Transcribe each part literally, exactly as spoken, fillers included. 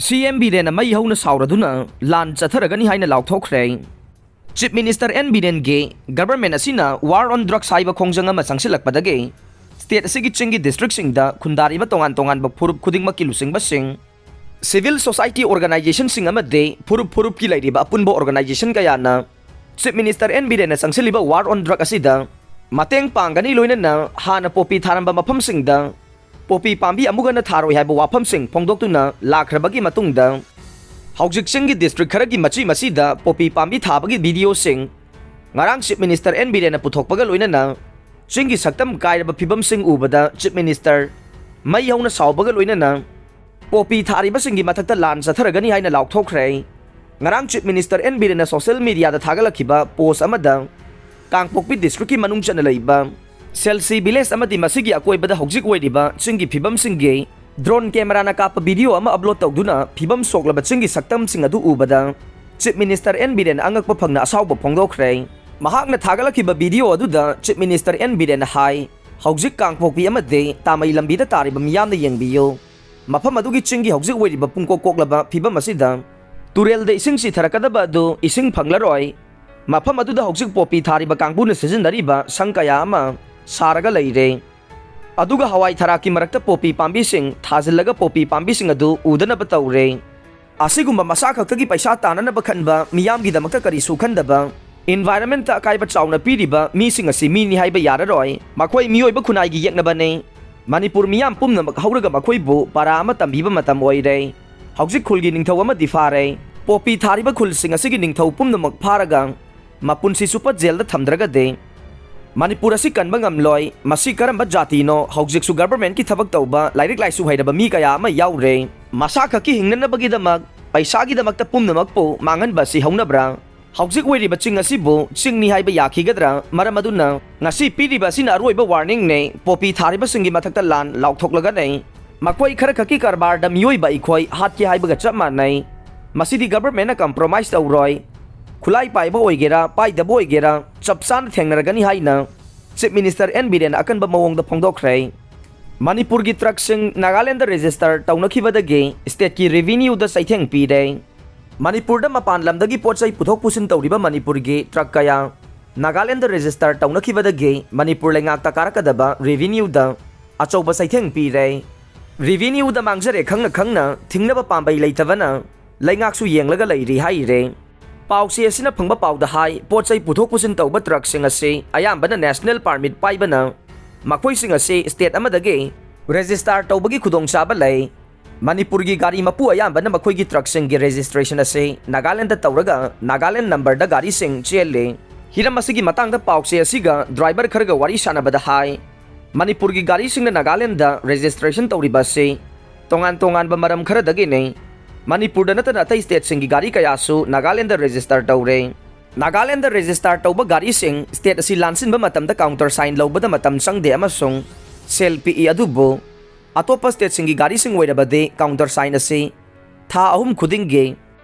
ꯁꯤ ꯑꯦꯝ ꯕꯤꯔꯦꯟꯅ ꯃꯩ ꯍꯧꯅ ꯁꯥꯎꯔꯗꯨꯅ ꯂꯥꯟ ꯆꯠꯊꯔꯒꯅꯤ ꯍꯥꯏꯅ ꯂꯥꯎꯊꯣꯛꯈ꯭ꯔꯦ꯫ ꯆꯤꯐ ꯃꯤꯅꯤꯁꯇꯔ ꯑꯦꯟ ꯕꯤꯔꯦꯟꯒꯤ ꯒꯚꯔꯟꯃꯦꯟꯠ ꯑꯁꯤꯅ ꯋꯥꯔ ꯑꯣꯟ ꯗ꯭ꯔꯒꯁ ꯍꯥꯏꯕ ꯈꯣꯡꯖꯪ ꯑꯃ ꯆꯪꯁꯤꯜꯂꯛꯄꯗꯒꯤ ꯁ꯭ꯇꯦꯠ ꯑꯁꯤꯒꯤ ꯆꯤꯡꯒꯤ ꯗꯤꯁꯇ꯭ꯔꯤꯛꯁꯤꯡꯗ ꯈꯨꯟꯗꯥꯔꯤꯕ ꯇꯣꯉꯥꯟ ꯇꯣꯉꯥꯟꯕ ꯐꯨꯔꯨꯞ ꯈꯨꯗꯤꯡꯃꯛꯀꯤ ꯂꯨꯆꯤꯡꯕꯁꯤꯡ, ꯁꯤꯚꯤꯜ ꯁꯣꯁꯥꯏꯇꯤ ꯑꯣꯔꯒꯅꯥꯏꯖꯦꯁꯟꯁꯤꯡ ꯑꯃꯗꯤ ꯐꯨꯔꯨꯞ ꯐꯨꯔꯨꯞꯀꯤ ꯂꯩꯔꯤꯕ ꯑꯄꯨꯟꯕ ꯑꯣꯔꯒꯅꯥꯏꯖꯦꯁꯟ ꯀꯌꯥꯅ ꯆꯤꯐ ꯃꯤꯅꯤꯁꯇꯔ ꯑꯦꯟ ꯕꯤꯔꯦꯟꯅ ꯆꯪꯁꯤꯜꯂꯤꯕ ꯋꯥꯔ ꯑꯣꯟ ꯗ꯭ꯔꯒ ꯑꯁꯤꯗ ꯃꯇꯦꯡ ꯄꯥꯡꯒꯅꯤ, ꯂꯣꯏꯅꯅ ꯍꯥꯟꯅ ꯄꯣꯄꯤ ꯊꯥꯔꯝꯕ ꯃꯐꯝꯁꯤꯡꯗ ꯄꯣꯄꯤ ꯄꯥꯝꯕꯤ ꯑꯃꯨꯛ ꯍꯟꯅ ꯊꯥꯔꯣꯏ ꯍꯥꯏꯕ ꯋꯥꯐꯝꯁꯤꯡ ꯐꯣꯡꯗꯣꯛꯇꯨꯅ ꯂꯥꯛꯈ꯭ꯔꯕꯒꯤ ꯃꯇꯨꯡꯗ, ꯍꯧꯖꯤꯛ ꯆꯤꯡꯒꯤ ꯗꯤꯁꯇ꯭ꯔꯤꯛ ꯈꯔꯒꯤ ꯃꯆꯤ ꯃꯆꯤꯗ ꯄꯣꯄꯤ ꯄꯥꯝꯕꯤ ꯊꯥꯕꯒꯤ ꯚꯤꯗꯤꯑꯣꯁꯤꯡ ꯉꯔꯥꯡ ꯆꯤꯐ ꯃꯤꯅꯤꯁꯇꯔ ꯑꯦꯟ ꯕꯤꯔꯦꯟꯅ ꯄꯨꯊꯣꯛꯄꯒ ꯂꯣꯏꯅꯅ ꯆꯤꯡꯒꯤ ꯁꯛꯇꯝ ꯀꯥꯏꯔꯕ ꯐꯤꯕꯝꯁꯤꯡ ꯎꯕꯗ ꯆꯤꯐ ꯃꯤꯅꯤꯁꯇꯔ ꯃꯩ ꯍꯧꯅ ꯁꯥꯎꯕꯒ ꯂꯣꯏꯅꯅ ꯄꯣꯄꯤ ꯊꯥꯔꯤꯕꯁꯤꯡꯒꯤ ꯃꯊꯛꯇ ꯂꯥꯟ ꯆꯠꯊꯔꯒꯅꯤ ꯍꯥꯏꯅ ꯂꯥꯎꯊꯣꯛꯈ꯭ꯔꯦ꯫ ꯉꯔꯥꯡ ꯆꯤꯐ ꯃꯤꯅꯤꯁꯇꯔ ꯑꯦꯟ ꯕꯤꯔꯦꯟꯅ ꯁꯣꯁꯤꯌꯦꯜ ꯃꯤꯗꯤꯌꯥꯗ ꯊꯥꯒꯠꯂꯛꯈꯤꯕ ꯄꯣꯁ ꯑꯃꯗ, ꯀꯥꯡꯄꯣꯛꯄꯤ ꯗꯤꯁꯇ꯭ꯔꯤꯛꯀꯤ ꯃꯅꯨꯡ ꯆꯟꯅ ꯂꯩꯕ ꯁꯦꯜꯁꯤ ꯚꯤꯂꯦꯖ ꯑꯃꯗꯤ ꯃꯁꯤꯒꯤ ꯑꯀꯣꯏꯕꯗ ꯍꯧꯖꯤꯛ ꯑꯣꯏꯔꯤꯕ ꯆꯤꯡꯒꯤ ꯐꯤꯕꯝꯁꯤꯡꯒꯤ ꯗ꯭ꯔꯣꯟ ꯀꯦꯃꯦꯔꯥꯅ ꯀꯥꯞꯄ ꯚꯤꯗꯤꯑꯣ ꯑꯃ ꯑꯞꯂꯣꯗ ꯇꯧꯗꯨꯅ ꯐꯤꯕꯝ ꯁꯣꯛꯂꯕ ꯆꯤꯡꯒꯤ ꯁꯛꯇꯝꯁꯤꯡ ꯑꯗꯨ ꯎꯕꯗ ꯆꯤꯐ ꯃꯤꯅꯤꯁꯇꯔ ꯑꯦꯟ ꯕꯤꯔꯦꯟ ꯑꯉꯛꯄ ꯐꯪꯅ ꯑꯁꯥꯎꯕ ꯐꯣꯡꯗꯣꯛꯈ꯭ꯔꯦ꯫ ꯃꯍꯥꯛꯅ ꯊꯥꯒꯠꯂꯛꯈꯤꯕ ꯚꯤꯗꯤꯑꯣ ꯑꯗꯨꯗ ꯆꯤꯐ ꯃꯤꯅꯤꯁꯇꯔ ꯑꯦꯟ ꯕꯤꯔꯦꯟꯅ ꯍꯥꯏ, "ꯍꯧꯖꯤꯛ ꯀꯥꯡꯄꯣꯛꯄꯤ ꯑꯃꯗꯤ ꯇꯥꯃꯩ ꯂꯝꯕꯤꯗ ꯇꯥꯔꯤꯕ ꯃꯤꯌꯥꯝꯅ ꯌꯦꯡꯕꯤꯌꯨ꯫ ꯃꯐꯝ ꯑꯗꯨꯒꯤ ꯆꯤꯡꯒꯤ ꯍꯧꯖꯤꯛ ꯑꯣꯏꯔꯤꯕ ꯄꯨꯡꯀꯣꯛ ꯀꯣꯛꯂꯕ ꯐꯤꯕꯝ ꯑꯁꯤꯗ ꯇꯨꯔꯦꯜꯗ ꯏꯁꯤꯡ ꯆꯤꯊꯔꯛꯀꯗꯕ ꯑꯗꯨ ꯏꯁꯤꯡ ꯐꯪꯂꯔꯣꯏ꯫ ꯃꯐꯝ ꯑꯗꯨꯗ ꯍꯧꯖꯤꯛ ꯄꯣꯄꯤ ꯊꯥꯔꯤꯕ ꯀꯥꯡꯕꯨꯅ ꯁꯤꯖꯤꯟꯅꯔꯤꯕ ꯁꯪ ꯀꯌꯥ ꯑꯃ ꯁꯥꯔꯒ ꯂꯩꯔꯦ꯫ ꯑꯗꯨꯒ ꯍꯋꯥꯏ ꯊꯔꯥꯛꯀꯤ ꯃꯔꯛꯇ ꯄꯣꯄꯤ ꯄꯥꯝꯕꯤꯁꯤꯡ ꯊꯥꯖꯤꯜꯂꯒ ꯄꯣꯄꯤ ꯄꯥꯝꯕꯤꯁꯤꯡ ꯑꯗꯨ ꯎꯗꯅꯕ ꯇꯧꯔꯦ꯫ ꯑꯁꯤꯒꯨꯝꯕ ꯃꯁꯥ ꯈꯛꯇꯒꯤ ꯄꯩꯁꯥ ꯇꯥꯅꯅꯕ ꯈꯟꯕ ꯃꯤꯌꯥꯝꯒꯤꯗꯃꯛꯇ ꯀꯔꯤꯁꯨ ꯈꯟꯗꯕ, ꯏꯟꯚꯥꯏꯔꯟꯃꯦꯟꯠꯇ ꯑꯀꯥꯏꯕ ꯆꯥꯎꯅ ꯄꯤꯔꯤꯕ ꯃꯤꯁꯤꯡ ꯑꯁꯤ ꯃꯤꯅꯤ ꯍꯥꯏꯕ ꯌꯥꯔꯔꯣꯏ꯫ ꯃꯈꯣꯏ ꯃꯤꯑꯣꯏꯕ ꯈꯨꯟꯅꯥꯏꯒꯤ ꯌꯦꯛꯅꯕꯅꯤ꯫ ꯃꯅꯤꯄꯨꯔ ꯃꯤꯌꯥꯝ ꯄꯨꯝꯅꯃꯛ ꯍꯧꯔꯒ ꯃꯈꯣꯏꯕꯨ ꯄꯔꯥ ꯑꯃ ꯇꯝꯕꯤꯕ ꯃꯇꯝ ꯑꯣꯏꯔꯦ꯫ ꯍꯧꯖꯤꯛ ꯈꯨꯜꯒꯤ ꯅꯤꯡꯊꯧ ꯑꯃꯗꯤ ꯐꯥꯔꯦ꯫ ꯄꯣꯄꯤ ꯊꯥꯔꯤꯕ ꯈꯨꯜꯁꯤꯡ ꯑꯁꯤꯒꯤ ꯅꯤꯡꯊꯧ ꯄꯨꯝꯅꯃꯛ ꯐꯥꯔꯒ ꯃꯄꯨꯟꯁꯤ ꯆꯨꯞꯄ ꯖꯦꯜꯗ ꯊꯝꯗ꯭ꯔꯒꯗꯤ ꯃꯅꯤꯄꯨꯔ ꯑꯁꯤ ꯀꯟꯕ ꯉꯝꯂꯣꯏ꯫ ꯃꯁꯤ ꯀꯔꯝꯕ ꯖꯥꯇꯤꯅꯣ? ꯍꯧꯖꯤꯛꯁꯨ ꯒꯚꯔꯟꯃꯦꯟꯠꯀꯤ ꯊꯕꯛ ꯇꯧꯕ, ꯂꯥꯏꯔꯤꯛ ꯂꯥꯏꯁꯨ ꯍꯩꯔꯕ ꯃꯤ ꯀꯌꯥ ꯑꯃ ꯌꯥꯎꯔꯦ꯫ ꯃꯁꯥ ꯈꯛꯀꯤ ꯍꯤꯡꯅꯅꯕꯒꯤꯗꯃꯛ ꯄꯩꯁꯥꯒꯤꯗꯃꯛꯇ ꯄꯨꯝꯅꯃꯛꯄꯨ ꯃꯥꯡꯍꯟꯕ ꯑꯁꯤ ꯍꯧꯅꯕ꯭ꯔꯥ? ꯍꯧꯖꯤꯛ ꯑꯣꯏꯔꯤꯕ ꯆꯤꯡ ꯑꯁꯤꯕꯨ ꯆꯤꯡꯅꯤ ꯍꯥꯏꯕ ꯌꯥꯈꯤꯒꯗ꯭ꯔꯥ? ꯃꯔꯝ ꯑꯗꯨꯅ ꯉꯁꯤ ꯄꯤꯔꯤꯕ ꯑꯁꯤꯅ ꯑꯔꯣꯏꯕ ꯋꯥꯔꯅꯤꯡꯅꯦ꯫ ꯄꯣꯄꯤ ꯊꯥꯔꯤꯕꯁꯤꯡꯒꯤ ꯃꯊꯛꯇ ꯂꯥꯟ ꯂꯥꯎꯊꯣꯛꯂꯒꯅꯤ꯫ ꯃꯈꯣꯏ ꯈꯔ ꯈꯛꯀꯤ ꯀꯔꯕꯥꯔꯗ ꯃꯤꯑꯣꯏꯕ ꯑꯩꯈꯣꯏ ꯍꯥꯠꯀꯦ ꯍꯥꯏꯕꯒ ꯆꯞ ꯃꯥꯟꯅꯩ꯫ ꯃꯁꯤꯗꯤ ꯒꯚꯔꯟꯃꯦꯟꯠꯅ ꯀꯝꯄ꯭ꯔꯣꯃꯥꯏꯁ ꯇꯧꯔꯣꯏ꯫ ꯈꯨꯠꯂꯥꯏ ꯄꯥꯏꯕ ꯑꯣꯏꯒꯦꯔꯥ, ꯄꯥꯏꯗꯕ ꯑꯣꯏꯒꯦꯔꯥ, ꯆꯞ ꯆꯥꯅ ꯊꯦꯡꯅꯔꯒꯅꯤ ꯍꯥꯏꯅ ꯆꯤꯐ ꯃꯤꯅꯤꯁꯇꯔ ꯑꯦꯟ ꯕꯤꯔꯦꯟꯅ ꯑꯀꯟꯕ ꯃꯑꯣꯡꯗ ꯐꯣꯡꯗꯣꯛꯈ꯭ꯔꯦ꯫ ꯃꯅꯤꯄꯨꯔꯒꯤ ꯇ꯭ꯔꯛꯁꯤꯡ ꯅꯥꯒꯥꯂꯦꯟꯗ ꯔꯦꯖꯤꯁꯇꯔ ꯇꯧꯅꯈꯤꯕꯗꯒꯤ ꯁ꯭ꯇꯦꯠꯀꯤ ꯔꯦꯚꯤꯅ꯭ꯌꯨꯗ ꯆꯩꯊꯦꯡ ꯄꯤꯔꯦ꯫ ꯃꯅꯤꯄꯨꯔꯗ ꯃꯄꯥꯟ ꯂꯝꯗꯒꯤ ꯄꯣꯠ ꯆꯩ ꯄꯨꯊꯣꯛ ꯄꯨꯁꯤꯟ ꯇꯧꯔꯤꯕ ꯃꯅꯤꯄꯨꯔꯒꯤ ꯇ꯭ꯔꯛ ꯀꯌꯥ ꯅꯥꯒꯥꯂꯦꯟꯗ ꯔꯦꯖꯤꯁꯇꯔ ꯇꯧꯅꯈꯤꯕꯗꯒꯤ ꯃꯅꯤꯄꯨꯔ ꯂꯩꯉꯥꯛꯇ ꯀꯥꯔꯛꯀꯗꯕ ꯔꯦꯚꯤꯅ꯭ꯌꯨꯗ ꯑꯆꯧꯕ ꯆꯩꯊꯦꯡ ꯄꯤꯔꯦ꯫ ꯔꯦꯚꯤꯅ꯭ꯌꯨꯗ ꯃꯥꯡꯖꯔꯦ ꯈꯪꯅ ꯈꯪꯅ ꯊꯤꯡꯅꯕ ꯄꯥꯝꯕꯩ ꯂꯩꯇꯕꯅ ꯂꯩꯉꯥꯛꯁꯨ ꯌꯦꯡꯂꯒ ꯂꯩꯔꯤ ꯍꯥꯏꯔꯦ꯫ ꯄꯥꯎꯆꯦ ꯑꯁꯤꯅ ꯐꯪꯕ ꯄꯥꯎꯗ ꯍꯥꯏ, ꯄꯣꯠ ꯆꯩ ꯄꯨꯊꯣꯛ ꯄꯨꯁꯤꯟ ꯇꯧꯕ ꯇ꯭ꯔꯛꯁꯤꯡ ꯑꯁꯤ ꯑꯌꯥꯝꯕꯅ ꯅꯦꯁꯅꯦꯜ ꯄꯥꯔꯃꯤꯠ ꯄꯥꯏꯕꯅ ꯃꯈꯣꯏꯁꯤꯡ ꯑꯁꯤ ꯁ꯭ꯇꯦꯠ ꯑꯃꯗꯒꯤ ꯔꯦꯖꯤꯁꯇꯥꯔ ꯇꯧꯕꯒꯤ ꯈꯨꯗꯣꯡꯆꯥꯕ ꯂꯩ꯫ ꯃꯅꯤꯄꯨꯔꯒꯤ ꯒꯥꯔꯤ ꯃꯄꯨ ꯑꯌꯥꯝꯕꯅ ꯃꯈꯣꯏꯒꯤ ꯇ꯭ꯔꯛꯁꯤꯡꯒꯤ ꯔꯦꯖꯤꯁꯇ꯭ꯔꯦꯁꯟ ꯑꯁꯤ ꯅꯥꯒꯥꯂꯦꯟꯗ ꯇꯧꯔꯒ ꯅꯥꯒꯥꯂꯦꯟ ꯅꯝꯕꯔꯗ ꯒꯥꯔꯤꯁꯤꯡ ꯆꯦꯜꯂꯤ꯫ ꯍꯤꯔꯝ ꯑꯁꯤꯒꯤ ꯃꯇꯥꯡꯗ ꯄꯥꯎꯆꯦ ꯑꯁꯤꯒ ꯗ꯭ꯔꯥꯏꯚꯔ ꯈꯔꯒ ꯋꯥꯔꯤ ꯁꯥꯟꯅꯕꯗ ꯍꯥꯏ, ꯃꯅꯤꯄꯨꯔꯒꯤ ꯒꯥꯔꯤꯁꯤꯡꯅ ꯅꯥꯒꯥꯂꯦꯟꯗ ꯔꯦꯖꯤꯁꯇ꯭ꯔꯦꯁꯟ ꯇꯧꯔꯤꯕ ꯑꯁꯤ ꯇꯣꯉꯥꯟ ꯇꯣꯉꯥꯟꯕ ꯃꯔꯝ ꯈꯔꯗꯒꯤꯅꯤ꯫ ꯃꯅꯤꯄꯨꯔꯗ ꯅꯠꯇꯅ ꯑꯇꯩ ꯁ꯭ꯇꯦꯠꯁꯤꯡꯒꯤ ꯒꯥꯔꯤ ꯀꯌꯥꯁꯨ ꯅꯥꯒꯥꯂꯦꯟꯗ ꯔꯦꯖꯤꯁꯇꯔ ꯇꯧꯔꯦ꯫ ꯅꯥꯒꯥꯂꯦꯟꯗ ꯔꯦꯖꯤꯁꯇꯔ ꯇꯧꯕ ꯒꯥꯔꯤꯁꯤꯡ ꯁ꯭ꯇꯦꯠ ꯑꯁꯤ ꯂꯥꯟꯁꯤꯟꯕ ꯃꯇꯝꯗ ꯀꯥꯎꯟꯇꯔ ꯁꯥꯏꯟ ꯂꯧꯕꯗ ꯃꯇꯝ ꯆꯪꯗꯦ ꯑꯃꯁꯨꯡ ꯁꯦꯜ ꯄꯤꯛꯏ, ꯑꯗꯨꯕꯨ ꯑꯇꯣꯞꯄ ꯁ꯭ꯇꯦꯠꯁꯤꯡꯒꯤ ꯒꯥꯔꯤꯁꯤꯡ ꯑꯣꯏꯔꯕꯗꯤ ꯀꯥꯎꯟꯇꯔ ꯁꯥꯏꯟ ꯑꯁꯤ ꯊꯥ ꯑꯍꯨꯝ ꯈꯨꯗꯤꯡꯒꯤ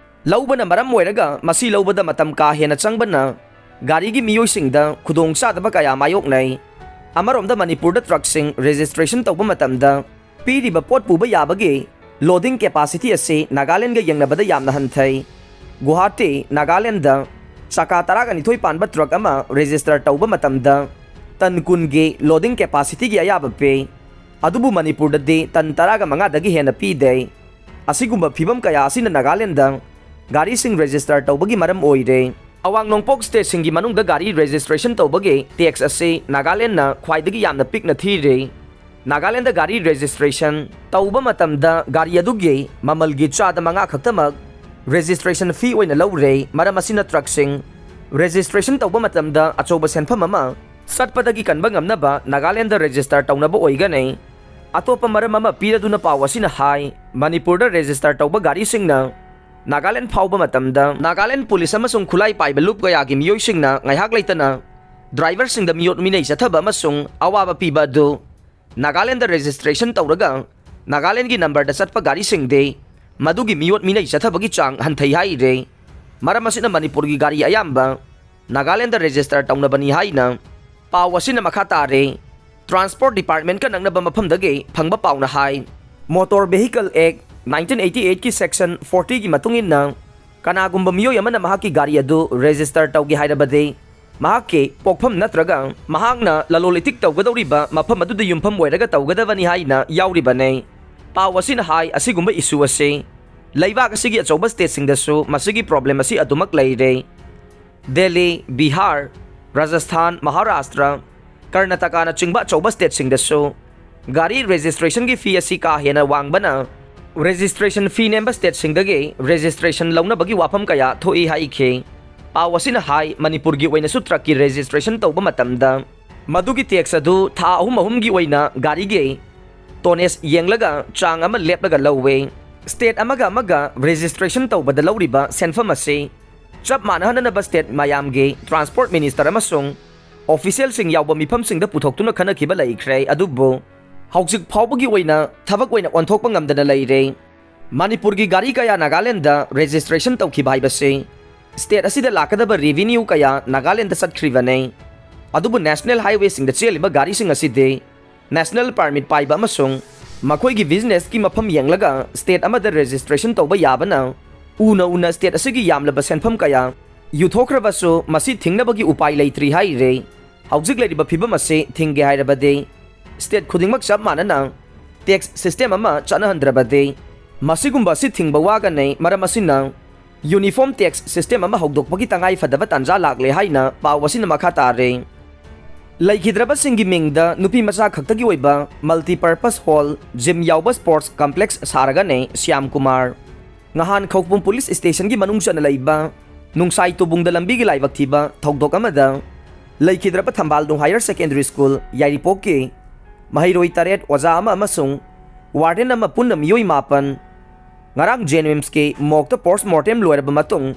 ꯂꯧꯕꯅ ꯃꯔꯝ ꯑꯣꯏꯔꯒ ꯃꯁꯤ ꯂꯧꯕꯗ ꯃꯇꯝ ꯀꯥ ꯍꯦꯟꯅ ꯆꯪꯕꯅ ꯒꯥꯔꯤꯒꯤ ꯃꯤꯑꯣꯏꯁꯤꯡꯗ ꯈꯨꯗꯣꯡꯆꯥꯗꯕ ꯀꯌꯥ ꯃꯥꯌꯣꯛꯅꯩ꯫ ꯑꯃꯔꯣꯝꯗ ꯃꯅꯤꯄꯨꯔꯗ ꯇ꯭ꯔꯛꯁꯤꯡ ꯔꯦꯖꯤꯁꯇ꯭ꯔꯦꯁꯟ ꯇꯧꯕ ꯃꯇꯝꯗ ꯄꯤꯔꯤꯕ ꯄꯣꯠ ꯄꯨꯕ ꯌꯥꯕꯒꯤ ꯂꯣꯗꯤꯡ ꯀꯦꯄꯥꯁꯤꯇꯤ ꯑꯁꯤ ꯅꯥꯒꯥꯂꯦꯟꯒ ꯌꯦꯡꯅꯕꯗ ꯌꯥꯝꯅ ꯍꯟꯊꯩ꯫ ꯒꯨꯋꯥꯍꯥꯇꯤ, ꯅꯥꯒꯥꯂꯦꯟꯗ ꯆꯀꯥ ꯇꯔꯥꯒ ꯅꯤꯊꯣꯏ ꯄꯥꯟꯕ ꯇ꯭ꯔꯛ ꯑꯃ ꯔꯦꯖꯤꯁꯇꯔ ꯇꯧꯕ ꯃꯇꯝꯗ ꯇꯟ ꯀꯨꯟꯒꯤ ꯂꯣꯗꯤꯡ ꯀꯦꯄꯥꯁꯤꯇꯤꯒꯤ ꯑꯌꯥꯕ ꯄꯤ꯫ ꯑꯗꯨꯕꯨ ꯃꯅꯤꯄꯨꯔꯗꯗꯤ ꯇꯟ ꯇꯔꯥꯒ ꯃꯉꯥꯗꯒꯤ ꯍꯦꯟꯅ ꯄꯤꯗꯦ꯫ ꯑꯁꯤꯒꯨꯝꯕ ꯐꯤꯚꯝ ꯀꯌꯥ ꯑꯁꯤꯅ ꯅꯥꯒꯥꯂꯦꯟꯗ ꯒꯥꯔꯤꯁꯤꯡ ꯔꯦꯖꯤꯁꯇꯔ ꯇꯧꯕꯒꯤ ꯃꯔꯝ ꯑꯣꯏꯔꯦ꯫ ꯑꯋꯥꯡ ꯅꯣꯡꯄꯣꯛ ꯁ꯭ꯇꯦꯠꯁꯤꯡꯒꯤ ꯃꯅꯨꯡꯗ ꯒꯥꯔꯤ ꯔꯦꯖꯤꯁꯇ꯭ꯔꯦꯁꯟ ꯇꯧꯕꯒꯤ ꯇꯦꯛꯁ ꯑꯁꯤ ꯅꯥꯒꯥꯂꯦꯟꯅ ꯈ꯭ꯋꯥꯏꯗꯒꯤ ꯌꯥꯝꯅ ꯄꯤꯛꯅ ꯊꯤꯔꯤ꯫ ꯅꯥꯒꯥꯂꯦꯟꯗ ꯒꯥꯔꯤ ꯔꯦꯖꯤꯁꯇ꯭ꯔꯦꯁꯟ ꯇꯧꯕ ꯃꯇꯝꯗ ꯒꯥꯔꯤ ꯑꯗꯨꯒꯤ ꯃꯃꯜꯒꯤ ꯆꯥꯗ ꯃꯉꯥ ꯈꯛꯇꯃꯛ ꯔꯦꯖꯤꯁꯇ꯭ꯔꯦꯁꯟ ꯐꯤ ꯑꯣꯏꯅ ꯂꯧꯔꯦ꯫ ꯃꯔꯝ ꯑꯁꯤꯅ ꯇ꯭ꯔꯛꯁꯤꯡ ꯔꯦꯖꯤꯁꯇ꯭ꯔꯦꯁꯟ ꯇꯧꯕ ꯃꯇꯝꯗ ꯑꯆꯧꯕ ꯁꯦꯟꯐꯝ ꯑꯃ ꯆꯠꯄꯗꯒꯤ ꯀꯟꯕ ꯉꯝꯅꯕ ꯅꯥꯒꯥꯂꯦꯟꯗ ꯔꯦꯖꯤꯁꯇꯔ ꯇꯧꯅꯕ ꯑꯣꯏꯒꯅꯤ꯫ ꯑꯇꯣꯞꯄ ꯃꯔꯝ ꯑꯃ ꯄꯤꯔꯗꯨꯅ ꯄꯥꯎ ꯑꯁꯤꯅ ꯍꯥꯏ, ꯃꯅꯤꯄꯨꯔꯗ ꯔꯦꯖꯤꯁꯇꯔ ꯇꯧꯕ ꯒꯥꯔꯤꯁꯤꯡꯅ ꯅꯥꯒꯥꯂꯦꯟ ꯐꯥꯎꯕ ꯃꯇꯝꯗ ꯅꯥꯒꯥꯂꯦꯟ ꯄꯨꯂꯤꯁ ꯑꯃꯁꯨꯡ ꯈꯨꯠꯂꯥꯏ ꯄꯥꯏꯕ ꯂꯨꯞ ꯀꯌꯥꯒꯤ ꯃꯤꯑꯣꯏꯁꯤꯡꯅ ꯉꯥꯏꯍꯥꯛ ꯂꯩꯇꯅ ꯗ꯭ꯔꯥꯏꯚꯔꯁꯤꯡꯗ ꯃꯤꯑꯣꯠ ꯃꯤꯅꯩ ꯆꯠꯊꯕ ꯑꯃꯁꯨꯡ ꯑꯋꯥꯕ ꯄꯤꯕ ꯑꯗꯨ ꯅꯥꯒꯥꯂꯦꯟꯗ ꯔꯦꯖꯤꯁꯇ꯭ꯔꯦꯁꯟ ꯇꯧꯔꯒ ꯅꯥꯒꯥꯂꯦꯟꯒꯤ ꯅꯝꯕꯔꯗ ꯆꯠꯄ ꯒꯥꯔꯤꯁꯤꯡꯗꯤ ꯃꯗꯨꯒꯤ ꯃꯤꯑꯣꯠ ꯃꯤꯅꯩ ꯆꯠꯊꯕꯒꯤ ꯆꯥꯡ ꯍꯟꯊꯩ ꯍꯥꯏꯔꯦ꯫ ꯃꯔꯝ ꯑꯁꯤꯅ ꯃꯅꯤꯄꯨꯔꯒꯤ ꯒꯥꯔꯤ ꯑꯌꯥꯝꯕ ꯅꯥꯒꯥꯂꯦꯟꯗ ꯔꯦꯖꯤꯁꯇꯔ ꯇꯧꯅꯕꯅꯤ ꯍꯥꯏꯅ ꯄꯥꯎ ꯑꯁꯤꯅ ꯃꯈꯥ ꯇꯥꯔꯦ꯫ Transport Department-ꯀ ꯅꯛꯅꯕ ꯃꯐꯝꯗꯒꯤ ꯐꯪꯕ ꯄꯥꯎꯅ ꯍꯥꯏ꯫ Motor Vehicle Act nineteen eighty eight-ꯀꯤ Section forty-ꯒꯤ ꯃꯇꯨꯡ ꯏꯟꯅ, ꯀꯅꯥꯒꯨꯝꯕ ꯃꯤꯑꯣꯏ ꯑꯃꯅ ꯃꯍꯥꯛꯀꯤ ꯒꯥꯔꯤ ꯑꯗꯨ register ꯇꯧꯒꯦ ꯍꯥꯏꯔꯕꯗꯤ, ꯃꯍꯥꯛꯀꯤ ꯄꯣꯛꯐꯝ ꯅꯠꯇ꯭ꯔꯒ ꯃꯍꯥꯛꯅ ꯂꯂꯣꯟ ꯏꯇꯤꯛ ꯇꯧꯒꯗꯧꯔꯤꯕ ꯃꯐꯝ ꯑꯗꯨꯗ ꯌꯨꯝꯐꯝ ꯑꯣꯏꯔꯒ ꯇꯧꯒꯗꯕꯅꯤ ꯍꯥꯏꯅ ꯌꯥꯎꯔꯤꯕꯅꯤ꯫ ꯄꯥꯎ ꯑꯁꯤꯅ ꯍꯥꯏ, ꯑꯁꯤꯒꯨꯝꯕ issue ꯑꯁꯤ ꯂꯩꯕꯥꯛ ꯑꯁꯤꯒꯤ ꯑꯆꯧꯕ state-ꯁꯤꯡꯗꯁꯨ ꯃꯁꯤꯒꯤ problem ꯑꯁꯤ ꯑꯗꯨꯃꯛ ꯂꯩꯔꯦ꯫ ꯗꯦꯜꯂꯤ, ꯕꯤꯍꯥꯔ, ꯔꯥꯖꯁꯊꯥꯟ, ꯃꯍꯥꯔꯥꯁꯇ꯭ꯔ, ꯀꯔꯅꯥꯇꯀꯥꯅꯆꯤꯡꯕ ꯑꯆꯧꯕ state-ꯁꯤꯡꯗꯁꯨ ꯒꯥꯔꯤ registration-ꯒꯤ fee ꯑꯁꯤ ꯀꯥ ꯍꯦꯟꯅ ꯋꯥꯡꯕꯅ registration fee ꯅꯦꯝꯕ state-ꯁꯤꯡꯗꯒꯤ registration ꯂꯧꯅꯕꯒꯤ ꯋꯥꯐꯝ ꯀꯌꯥ ꯊꯣꯛꯏ ꯍꯥꯏꯈꯤ꯫ ꯄꯥꯎ ꯑꯁꯤꯅ ꯍꯥꯏ, ꯃꯅꯤꯄꯨꯔꯒꯤ ꯑꯣꯏꯅꯁꯨ truck-ꯀꯤ registration ꯇꯧꯕ ꯃꯇꯝꯗ ꯃꯗꯨꯒꯤ tax ꯑꯗꯨ ꯊꯥ ꯑꯍꯨꯝ ꯑꯍꯨꯝꯒꯤ ꯑꯣꯏꯅ ꯒꯥꯔꯤꯒꯤ tonnage ꯌꯦꯡꯂꯒ ꯆꯥꯡ ꯑꯃ ꯂꯦꯞꯂꯒ ꯂꯧꯋꯦ꯫ State ꯑꯃꯒ ꯑꯃꯒ registration ꯇꯧꯕꯗ ꯂꯧꯔꯤꯕ ꯁꯦꯟꯐꯝ ꯑꯁꯤ ꯆꯞ ꯃꯥꯟꯅꯍꯟꯅꯅꯕ state ꯃꯌꯥꯝꯒꯤ transport minister ꯑꯃꯁꯨꯡ official-ꯁꯤꯡ ꯌꯥꯎꯕ ꯃꯤꯐꯝꯁꯤꯡꯗ ꯄꯨꯊꯣꯛꯇꯨꯅ ꯈꯟꯅꯈꯤꯕ ꯂꯩꯈ꯭ꯔꯦ, ꯑꯗꯨꯕꯨ ꯍꯧꯖꯤꯛ ꯐꯥꯎꯕꯒꯤ ꯑꯣꯏꯅ ꯊꯕꯛ ꯑꯣꯏꯅ ꯑꯣꯟꯊꯣꯛꯄ ꯉꯝꯗꯅ ꯂꯩꯔꯦ꯫ ꯃꯅꯤꯄꯨꯔꯒꯤ ꯒꯥꯔꯤ ꯀꯌꯥ ꯅꯥꯒꯥꯂꯦꯟꯗ registration ꯇꯧꯈꯤꯕ ꯍꯥꯏꯕꯁꯤ state ꯑꯁꯤꯗ ꯂꯥꯛꯀꯗꯕ revenue ꯀꯌꯥ ꯅꯥꯒꯥꯂꯦꯟꯗ ꯆꯠꯈ꯭ꯔꯤꯕꯅꯤ꯫ ꯑꯗꯨꯕꯨ national highway-ꯁꯤꯡꯗ ꯆꯦꯜꯂꯤꯕ ꯒꯥꯔꯤꯁꯤꯡ ꯑꯁꯤꯗꯤ national permit ꯄꯥꯏꯕ ꯑꯃꯁꯨꯡ ꯃꯈꯣꯏꯒꯤ business-ꯀꯤ ꯃꯐꯝ ꯌꯦꯡꯂꯒ state ꯑꯃꯗ registration ꯇꯧꯕ ꯌꯥꯕꯅ ꯎꯅ ꯎꯅ state ꯑꯁꯤꯒꯤ ꯌꯥꯝꯂꯕ ꯁꯦꯟꯐꯝ ꯀꯌꯥ ꯌꯨꯊꯣꯛꯈ꯭ꯔꯕꯁꯨ ꯃꯁꯤ ꯊꯤꯡꯅꯕꯒꯤ ꯎꯄꯥꯏ ꯂꯩꯇ꯭ꯔꯤ ꯍꯥꯏꯔꯤ꯫ ꯍꯧꯖꯤꯛ ꯂꯩꯔꯤꯕ ꯐꯤꯕꯝ ꯑꯁꯤ ꯊꯤꯡꯒꯦ ꯍꯥꯏꯔꯕꯗꯤ state ꯈꯨꯗꯤꯡꯃꯛ ꯆꯞ ꯃꯥꯟꯅꯅ tax system ꯑꯃ ꯆꯠꯅꯍꯟꯗ꯭ꯔꯕꯗꯤ ꯃꯁꯤꯒꯨꯝꯕ ꯑꯁꯤ ꯊꯤꯡꯕ ꯋꯥꯒꯅꯤ꯫ ꯃꯔꯝ ꯑꯁꯤꯅ uniform tax system ꯑꯃ ꯍꯧꯗꯣꯛꯄꯒꯤ ꯇꯉꯥꯏ ꯐꯗꯕ ꯇꯥꯟꯖꯥ ꯂꯥꯛꯂꯦ ꯍꯥꯏꯅ ꯄꯥꯎ ꯑꯁꯤꯅ ꯃꯈꯥ ꯇꯥꯔꯦ꯫ ꯂꯩꯈꯤꯗ꯭ꯔꯕꯁꯤꯡꯒꯤ ꯃꯤꯡꯗ ꯅꯨꯄꯤ ꯃꯆꯥ ꯈꯛꯇꯒꯤ ꯑꯣꯏꯕ multipurpose hall, gym ꯌꯥꯎꯕ sports complex ꯁꯥꯔꯒꯅꯤ ꯁ꯭ꯌꯥꯝ ꯀꯨꯃꯥꯔ꯫ ꯉꯍꯥꯟ ꯈꯧꯄꯨꯝ police station-ꯒꯤ ꯃꯅꯨꯡ ꯆꯟꯅ ꯂꯩꯕ ꯅꯨꯡꯁꯥꯏ ꯇꯨꯕꯨꯡꯗ ꯂꯝꯕꯤꯒꯤ ꯂꯥꯏꯕꯛ ꯊꯤꯕ ꯊꯧꯗꯣꯛ ꯑꯃꯗ ꯂꯩꯈꯤꯗ꯭ꯔꯕ ꯊꯝꯕꯥꯜꯅꯨꯡ Higher Secondary School, ꯌꯥꯏꯔꯤꯄꯣꯛꯀꯤ ꯃꯍꯩꯔꯣꯏ ꯇꯔꯦꯠ, ꯑꯣꯖꯥ ꯑꯃ ꯑꯃꯁꯨꯡ warden ꯑꯃ ꯄꯨꯟꯅ ꯃꯤꯑꯣꯏ ꯃꯥꯄꯟ ꯉꯔꯥꯡ JNIMS-ꯀꯤ morgue-ꯇ post mortem ꯂꯣꯏꯔꯕ ꯃꯇꯨꯡ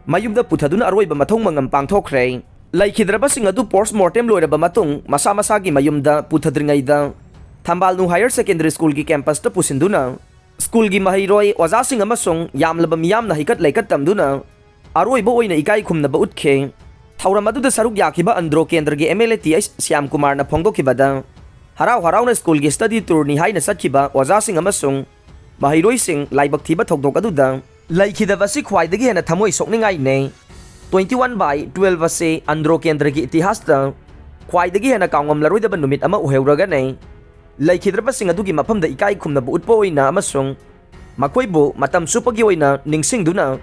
ꯃꯌꯨꯝꯗ ꯄꯨꯊꯗꯨꯅ ꯑꯔꯣꯏꯕ ꯃꯊꯧ ꯃꯉꯝ ꯄꯥꯡꯊꯣꯛꯈ꯭ꯔꯦ꯫ ꯂꯩꯈꯤꯗ꯭ꯔꯕꯁꯤꯡ ꯑꯗꯨ post mortem ꯂꯣꯏꯔꯕ ꯃꯇꯨꯡ ꯃꯁꯥ ꯃꯁꯥꯒꯤ ꯃꯌꯨꯝꯗ ꯄꯨꯊꯗ꯭ꯔꯤꯉꯩꯗ ꯊꯝꯕꯥꯜꯅꯨꯡ Higher Secondary School-ꯒꯤ campus-ꯇ ꯄꯨꯁꯤꯟꯗꯨꯅ school-ꯒꯤ ꯃꯍꯩꯔꯣꯏ, ꯑꯣꯖꯥꯁꯤꯡ ꯑꯃꯁꯨꯡ ꯌꯥꯝꯂꯕ ꯃꯤꯌꯥꯝꯅ ꯍꯩꯀꯠ ꯂꯩꯀꯠ ꯇꯝꯗꯨꯅ ꯑꯔꯣꯏꯕ ꯑꯣꯏꯅ ꯏꯀꯥꯏ ꯈꯨꯝꯅꯕ ꯎꯠꯈꯤ꯫ ꯊꯧꯔꯝ ꯑꯗꯨꯗ ꯁꯔꯨꯛ ꯌꯥꯈꯤꯕ ꯑꯟꯗ꯭ꯔꯣ ꯀꯦꯟꯗ꯭ꯔꯒꯤ MLA ꯇꯤ ꯑꯩꯆ ꯁ꯭ꯌꯥꯝ ꯀꯨꯃꯥꯔꯅ ꯐꯣꯡꯗꯣꯛꯈꯤꯕꯗ, ꯍꯔꯥꯎ ꯍꯔꯥꯎꯅ ꯁ꯭ꯀꯨꯜꯒꯤ ꯁ꯭ꯇꯗꯤ ꯇꯨꯔꯅꯤ ꯍꯥꯏꯅ ꯆꯠꯈꯤꯕ ꯑꯣꯖꯥꯁꯤꯡ ꯑꯃꯁꯨꯡ ꯃꯍꯩꯔꯣꯏꯁꯤꯡ ꯂꯥꯏꯕꯛ ꯊꯤꯕ ꯊꯧꯗꯣꯛ ꯑꯗꯨꯗ ꯂꯩꯈꯤꯗꯕ ꯑꯁꯤ ꯈ꯭ꯋꯥꯏꯗꯒꯤ ꯍꯦꯟꯅ ꯊꯃꯣꯏ ꯁꯣꯛꯅꯤꯡꯉꯥꯏꯅꯦ꯫ Twenty one by twelve ꯑꯁꯤ ꯑꯟꯗ꯭ꯔꯣ ꯀꯦꯟꯗ꯭ꯔꯒꯤ ꯏꯇꯤꯍꯥꯁꯇ ꯈ꯭ꯋꯥꯏꯗꯒꯤ ꯍꯦꯟꯅ ꯀꯥꯎꯉꯝꯂꯔꯣꯏꯗꯕ ꯅꯨꯃꯤꯠ ꯑꯃ ꯑꯣꯏꯍꯧꯔꯒꯅꯤ꯫ ꯂꯩꯈꯤꯗ꯭ꯔꯕꯁꯤꯡ ꯑꯗꯨꯒꯤ ꯃꯐꯝꯗ ꯏꯀꯥꯏ ꯈꯨꯝꯅꯕ ꯎꯠꯄ ꯑꯣꯏꯅ ꯑꯃꯁꯨꯡ ꯃꯈꯣꯏꯕꯨ ꯃꯇꯝ ꯆꯨꯞꯄꯒꯤ ꯑꯣꯏꯅ ꯅꯤꯡꯁꯤꯡꯗꯨꯅ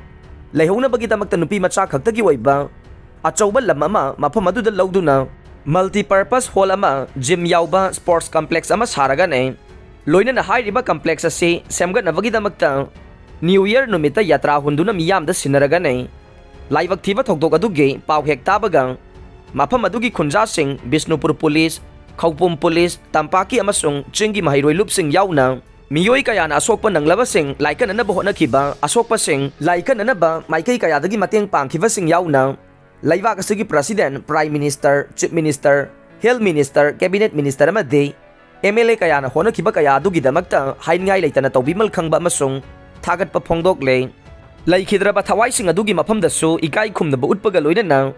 ꯂꯩꯍꯧꯅꯕꯒꯤꯗꯃꯛꯇ ꯅꯨꯄꯤ ꯃꯆꯥ ꯈꯛꯇꯒꯤ ꯑꯣꯏꯕ ꯑꯆꯧꯕ ꯂꯝ ꯑꯃ ꯃꯐꯝ ꯑꯗꯨꯗ ꯂꯧꯗꯨꯅ multipurpose hall ꯑꯃ, gym ꯌꯥꯎꯕ sports complex ꯑꯃ ꯁꯥꯔꯒꯅꯤ꯫ ꯂꯣꯏꯅꯅ ꯍꯥꯏꯔꯤꯕ complex ꯑꯁꯤ ꯁꯦꯝꯒꯠꯅꯕꯒꯤꯗꯃꯛꯇ New Year ꯅꯨꯃꯤꯠꯇ ꯌꯥꯇ꯭ꯔꯥ ꯍꯨꯟꯗꯨꯅ ꯃꯤꯌꯥꯝꯗ ꯁꯤꯟꯅꯔꯒꯅꯤ꯫ ꯂꯥꯏꯕꯛ ꯊꯤꯕ ꯊꯧꯗꯣꯛ ꯑꯗꯨꯒꯤ ꯄꯥꯎ ꯍꯦꯛ ꯇꯥꯕꯒ ꯃꯐꯝ ꯑꯗꯨꯒꯤ ꯈꯨꯟꯖꯥꯁꯤꯡ, ꯕꯤꯁꯅꯨꯄꯨꯔ ꯄꯨꯂꯤꯁ, ꯈꯧꯄꯨꯝ ꯄꯨꯂꯤꯁ, ꯇꯝꯄꯥꯛꯀꯤ ꯑꯃꯁꯨꯡ ꯆꯤꯡꯒꯤ ꯃꯍꯩꯔꯣꯏ ꯂꯨꯞꯁꯤꯡ ꯌꯥꯎꯅ ꯃꯤꯑꯣꯏ ꯀꯌꯥꯅ ꯑꯁꯣꯛꯄ ꯅꯪꯂꯕꯁꯤꯡ ꯂꯥꯏꯀꯠꯅꯅꯕ ꯍꯣꯠꯅꯈꯤꯕ, ꯑꯁꯣꯛꯄꯁꯤꯡ ꯂꯥꯏꯀꯠꯅꯅꯕ ꯃꯥꯏꯀꯩ ꯀꯌꯥꯗꯒꯤ ꯃꯇꯦꯡ ꯄꯥꯡꯈꯤꯕꯁꯤꯡ ꯌꯥꯎꯅ ꯂꯩꯕꯥꯛ ꯑꯁꯤꯒꯤ President, Prime Minister, Chief Minister, Health Minister, Cabinet Minister ꯑꯃꯗꯤ M L A ꯀꯌꯥꯅ ꯍꯣꯠꯅꯈꯤꯕ ꯀꯌꯥ ꯑꯗꯨꯒꯤꯗꯃꯛꯇ ꯍꯥꯏꯅꯤꯡꯉꯥꯏ ꯂꯩꯇꯅ ꯇꯧꯕꯤꯃꯜ ꯈꯪꯕ ꯑꯃꯁꯨꯡ ꯊꯥꯒꯠꯄ ꯐꯣꯡꯗꯣꯛꯂꯦ꯫ ꯂꯩꯈꯤꯗ꯭ꯔꯕ ꯊꯋꯥꯏꯁꯤꯡ ꯑꯗꯨꯒꯤ ꯃꯐꯝꯗꯁꯨ ꯏꯀꯥꯏ ꯈꯨꯝꯅꯕ ꯎꯠꯄꯒ ꯂꯣꯏꯅꯅ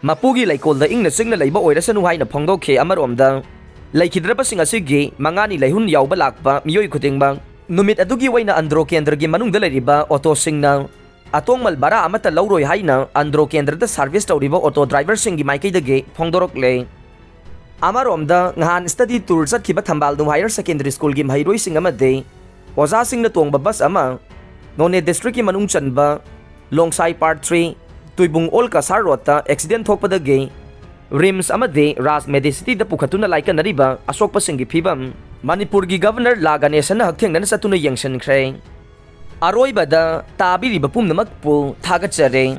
ꯃꯄꯨꯒꯤ ꯂꯩꯀꯣꯜꯗ ꯏꯪꯅ ꯆꯤꯛꯅ ꯂꯩꯕ ꯑꯣꯏꯔꯁꯅꯨ ꯍꯥꯏꯅ ꯐꯣꯡꯗꯣꯛꯈꯤ꯫ ꯑꯃꯔꯣꯝꯗ, ꯂꯩꯈꯤꯗ꯭ꯔꯕꯁꯤꯡ ꯑꯁꯤꯒꯤ ꯃꯉꯥꯅꯤ ꯂꯩꯍꯨꯟ ꯌꯥꯎꯕ ꯂꯥꯛꯄ ꯃꯤꯑꯣꯏ ꯈꯨꯗꯤꯡꯃꯛ ꯅꯨꯃꯤꯠ ꯑꯗꯨꯒꯤ ꯑꯣꯏꯅ ꯑꯟꯗ꯭ꯔꯣ ꯀꯦꯟꯗ꯭ꯔꯒꯤ ꯃꯅꯨꯡꯗ ꯂꯩꯔꯤꯕ ꯑꯣꯇꯣꯁꯤꯡꯅ ꯑꯇꯣꯡꯃꯜ ꯚꯔꯥ ꯑꯃꯠꯇ ꯂꯧꯔꯣꯏ ꯍꯥꯏꯅ ꯑꯟꯗ꯭ꯔꯣ ꯀꯦꯟꯗ꯭ꯔꯗ service ꯇꯧꯔꯤꯕ ꯑꯣꯇꯣ driverꯁꯤꯡꯒꯤ ꯃꯥꯏꯀꯩꯗꯒꯤ ꯐꯣꯡꯗꯣꯔꯛꯂꯦ꯫ ꯑꯃꯔꯣꯝꯗ, ꯅꯍꯥꯟ study tour ꯆꯠꯈꯤꯕ ꯊꯝꯕꯥꯜꯅꯨ Higher Secondary Schoolꯒꯤ ꯃꯍꯩꯔꯣꯏꯁꯤꯡ ꯑꯃꯗꯤ ꯑꯣꯖꯥꯁꯤꯡꯅ ꯇꯣꯡꯕ bus ꯑꯃ ꯅꯣꯅꯦ districtꯀꯤ ꯃꯅꯨꯡ ꯆꯟꯕ ꯂꯣꯡꯁꯥꯏ Part three, Tuibong old Cachar ꯔꯣꯗꯇ accident ꯊꯣꯛꯄꯗꯒꯤ RIMS ꯑꯃꯗꯤ ꯔꯥꯖ Medicityꯗ ꯄꯨꯈꯠꯇꯨꯅ ꯂꯥꯏꯀꯠꯅꯔꯤꯕ ꯑꯁꯣꯛꯄꯁꯤꯡꯒꯤ ꯐꯤꯕꯝ ꯃꯅꯤꯄꯨꯔꯒꯤ Governor ꯂꯥ ꯒꯅꯦꯁꯟꯅ ꯍꯛꯊꯦꯡꯅꯅ ꯆꯠꯇꯨꯅ ꯌꯦꯡꯁꯤꯟꯈ꯭ꯔꯦ꯫ ꯑꯔꯣꯏꯕꯗ ꯇꯥꯕꯤꯔꯤꯕ ꯄꯨꯝꯅꯃꯛꯄꯨ ꯊꯥꯒꯠꯆꯔꯤ꯫